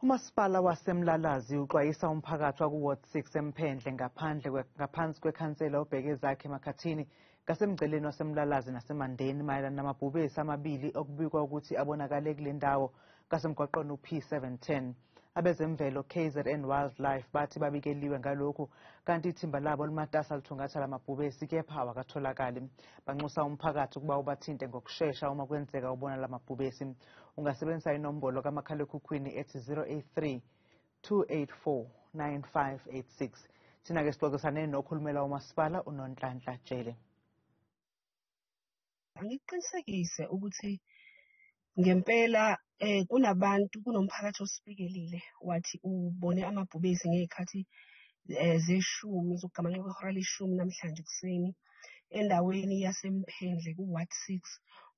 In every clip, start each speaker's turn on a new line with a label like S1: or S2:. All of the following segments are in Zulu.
S1: Umasipala waseMlalazi uxwayisa umphakathi waku-Ward 6 eMphendle ngaphansi kwekhansela uBhekezakhe Makhathini ngasemngceleni waseMlalazi naseMandeni mayelana namabhubesi amabili okubikwa ukuthi abonakale kule ndawo ngasemgwaqweni u-P710. Abezemvelo KZN Wildlife bathi babikeliwe ngalokhu, kanti ithimba labo limatasa lithungatha lamabhubesi kepha awakatholakali. Banxusa umphakathi ukuba ubathinte ngokushesha uma kwenzeka ubona lamabhubesi. Ungasebenzisa inombolo kamakhalekhukhwini ethi 083 284 9586. Thina-ke sixoxisane nokhulumela umasipala uNonhlanhla Jele.
S2: Angiqinisekise ukuthi ngempela kunabantu, kunomphakathi osibikelile wathi ubone amabhubesi ngey'khathi zeshumi zokugamanxa kwehora leshumi namhlanje ekuseni endaweni yaseMphendle ku-Ward 6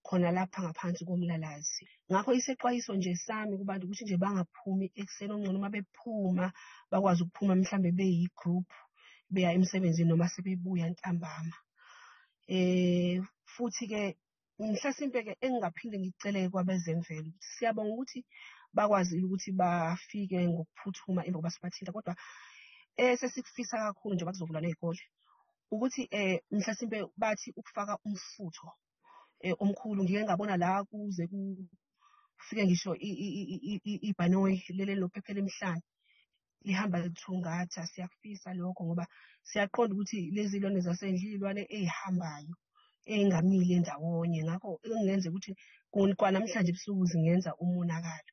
S2: khona lapha ngaphansi koMlalazi. Ngakho isexwayiso nje sami kubantu ukuthi nje bangaphumi ekuseni, ongcono uma bephuma bakwazi ukuphuma mhlambe beyi-group beya emsebenzini noma sebebuya ntambama. Futhi-ke mhlasimpe-ke engingaphinde ngikucele kwabezemvelo ukuthi siyabonga ukuthi bakwazile ukuthi bafike ngokuphuthuma emva kokuba sibathinta, kodwa esesikufisa kakhulu njengoba kuzovulwa ney'kole ukuthi mhlasimpe bathi ukufaka umfutho omkhulu. Ngike ngabona la kuze kufike ngisho ibhanoyi leli elinophepha emhlane lihamba lithungatha. Siyakufisa lokho ngoba siyaqonda ukuthi lezi zilwane zasendle iy'lwane ey'hambayo ey'ngamile ndawonye, ngakho okungenzeka ukuthi kwanamhlanje ebusuku zingenza umonakalo.